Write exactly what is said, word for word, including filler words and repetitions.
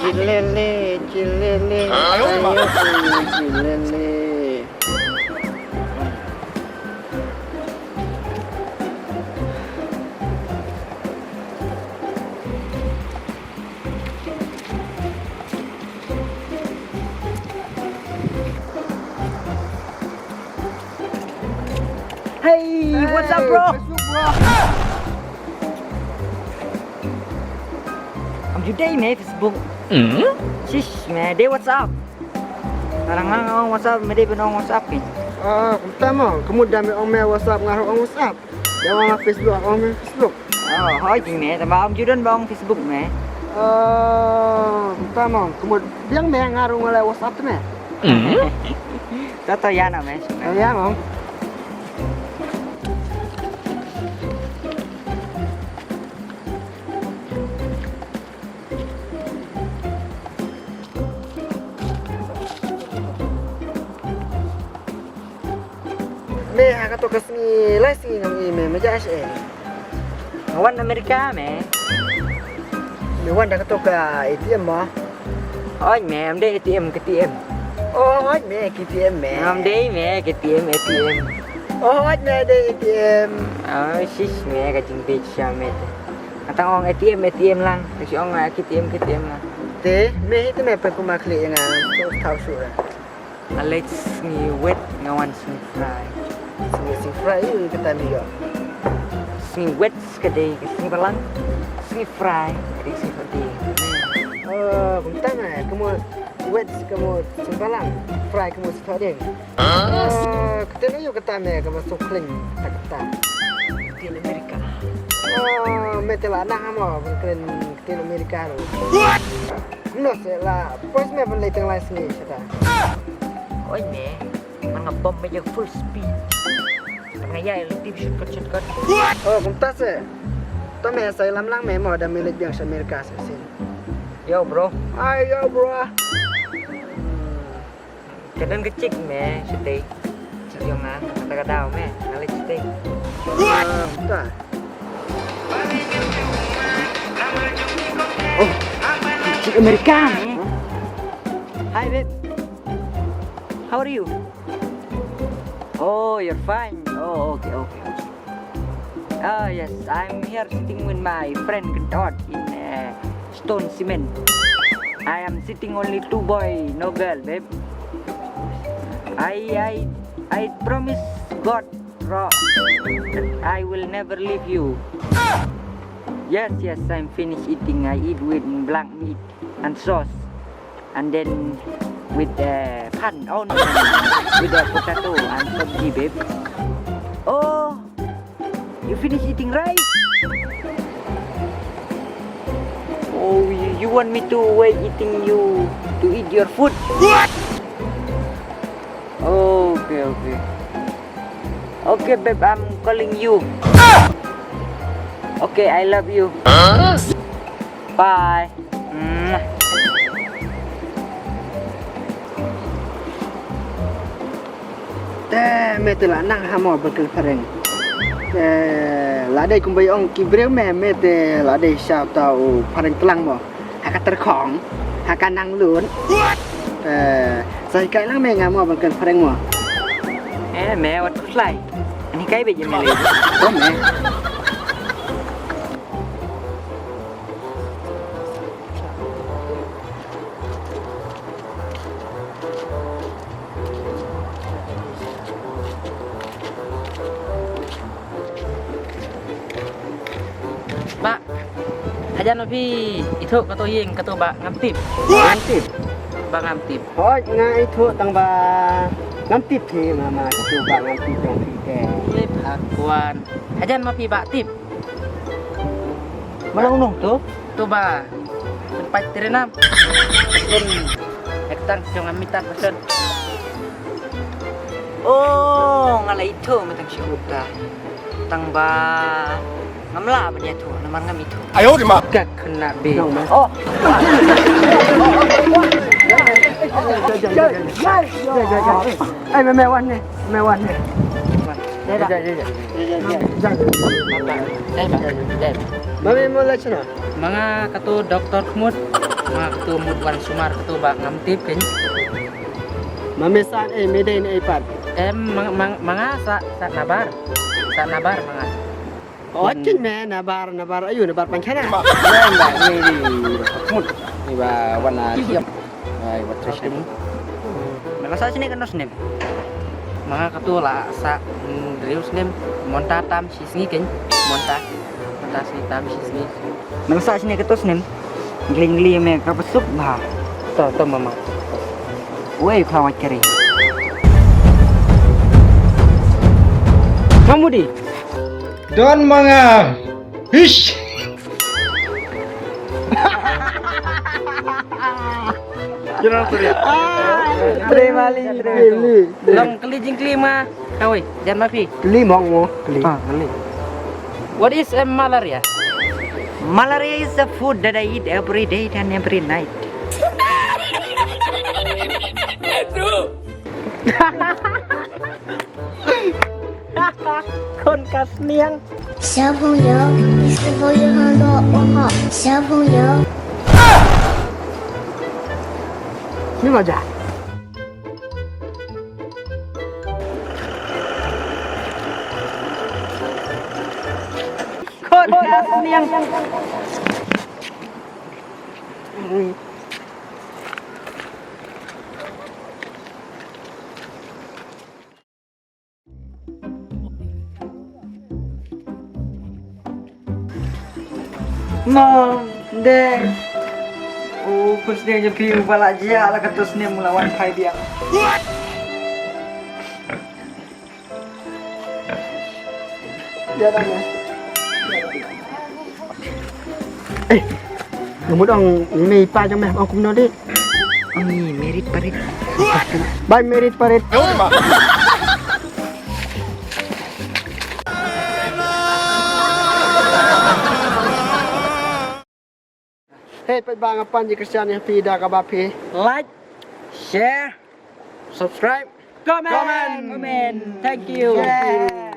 Chilele, chilele, ayo, chilele. Hey, what's up, bro? Hey, Facebook, bro. Am ju dei me Facebook. Hmm? Shish, me dei WhatsApp. Ngarang ngang ong WhatsApp, me dei ban ong WhatsApp ni. Ah, kumta mo, ka mut da me ong me WhatsApp, nga ruh ong WhatsApp. Ïa, ong Facebook, ong me Facebook. Oh, hooid me, tang ba ym ju don ba ong Facebook me. Oh, kumta mo, ka mut biang me, nga ruh nga leh WhatsApp te me. To to, ïa na me. Oh, ïa mo. Me, ha kato ka sngi, lai sngi ngam i me, me jia sha ei? Nga wan America me. Me wan da kato ka A T M mo? Hooid me, ym dei A T M, K T M. Oh, hooid me, K T M me. Ym dei me, K T M, A T M. Oh, hooid me, dei A T M. Oh, shish me, ka jingbit sha me. Nga tang ong A T M, A T M lang. Ka shu ong, ah, K T M, K T M lang. Te, me hi te me pynkup ma khlieh ïa nga, to thaw shuh ra. Nga leit sngi wet, nga wan sngi fry. Sngi, sngi fry, ïa kata me ïoh. Sngi wet ka dei ka sngi balang. Sngi fry ka dei sngi fry. Oh, kumta me, ka mut wet ka mut sngi balang, fry ka mut sngi fry. Ah, kata ne ïoh kata me, ka mut sngewkhlaiñ kata kata. Ktien America. Oh, me te la nang ha mo ban kren ktien America ruh. What? Kumno se la poi me ban leit tang lai sngi shata. Oi me, man nga bom me ïa full speed. Nga ïai leit tip shortcut, shortcut. Oh, kumta se. To me sa ïalam lang me mo, da me leit biang sha America shisien. Yo, bro. Hi, yo, bro. Ka don ka chick me shatei. Chick jong nga, kata ka daw me, nga leit shatei. Ah, ta. Oh, chick America me. Hi babe. How are you? Oh, you're fine. Oh, okay, okay, okay. Ah, yes, I'm here sitting with my friend Kentot in, uh, Stone Cement. I am sitting only two boy, no girl, babe. I, I, I promise God, bro, that I will never leave you. Yes, yes, I'm finished eating. I eat with black meat and sauce. And then with the pan, oh no, no, no, no. With the potato and sabji, babe. Oh, you finish eating rice? Oh, you, you want me to wait eating you to eat your food? What? Okay, okay. Okay, babe, I'm calling you. Okay, I love you. Bye. Mwah. Te me te la nang ha mo ba kren phareng. Te la dei kumba ong ki briew me, me te la dei sha uta u phareng tlang mo. Ha ka tyrkhong, ha ka nang lut. Te sa hikai lang me nga mo ban kren phareng mo. Eh, me wat khuslai. Ani kai be je me le. Ko me. Bah, hajan ma phi ithuh kato ïing kato bah ngam tip. Ngam tip. Bah ngam tip. Hooid nga ithuh tang ba ngam tip phi, ma ma kato bah ngam tip jong phi te. Ïe, Bhagwan. Hajan ma phi bah tip. Ma long nong to? To ba. Pynpait tyrnam. Pyn ek tang jong ami tang pynshon. Oh, nga la ithuh me tang shu ta. Tang ba. Ngam lah ban ïathuh namar ngam ithuh. Ka khynnah be. Oh. Ai, me, me wan ne, me wan ne. Wan. Jai, jai, jai, jai. Jai. Jai, jai, jai. Ma me mo la chna. Ma nga kato Doktor Khmut. Ma nga kato mut wan sumar kato ba ngam tip kein. Ma me sah ei, me dei na ei pat? Em, ma, ma, ma nga sah, sah nabar. Sah nabar ma nga. Oh, chin me nabar, nabar ayu, nabar panchana. Ba, ba, ni, ni, ni, Khmut. Ni ba wan na siam. Ai, wat snem. Me la sah shane katno snem? Ma nga kato la sah, mm, hynriew snem. Mynta tam shi sngi kein. Mynta. Mynta sngi tam shi sngi. Me la sah shane katno snem? Ngli ngli me ka pasuk ba. To, to mama. Wei khla wat kari. Mamudi. Don ma nga. Hish. Kira tu dia. Terima kasih. Long kylli jingkylli ma. Kawei, jan ma phi. Kylli mong mo, kylli. Ah, kylli. What is a malaria? Malaria is the food that I eat every day and every night. Khun ka sniang. 小朋友，你是否有很多问号？小朋友。Ni ma ja. Khun ka sniang. Mom, Dad. U khun sniang jong phi uba la jia la katto snem u la wan phai biang. Eh, nga mut ong mei pa jong me ong kumno dei? Ong i merit parit. Bai merit parit. Hei, peit ba nga pan ji Christian ïa phi da kaba phi like, share, subscribe, comment. Comment. Thank you. Thank you.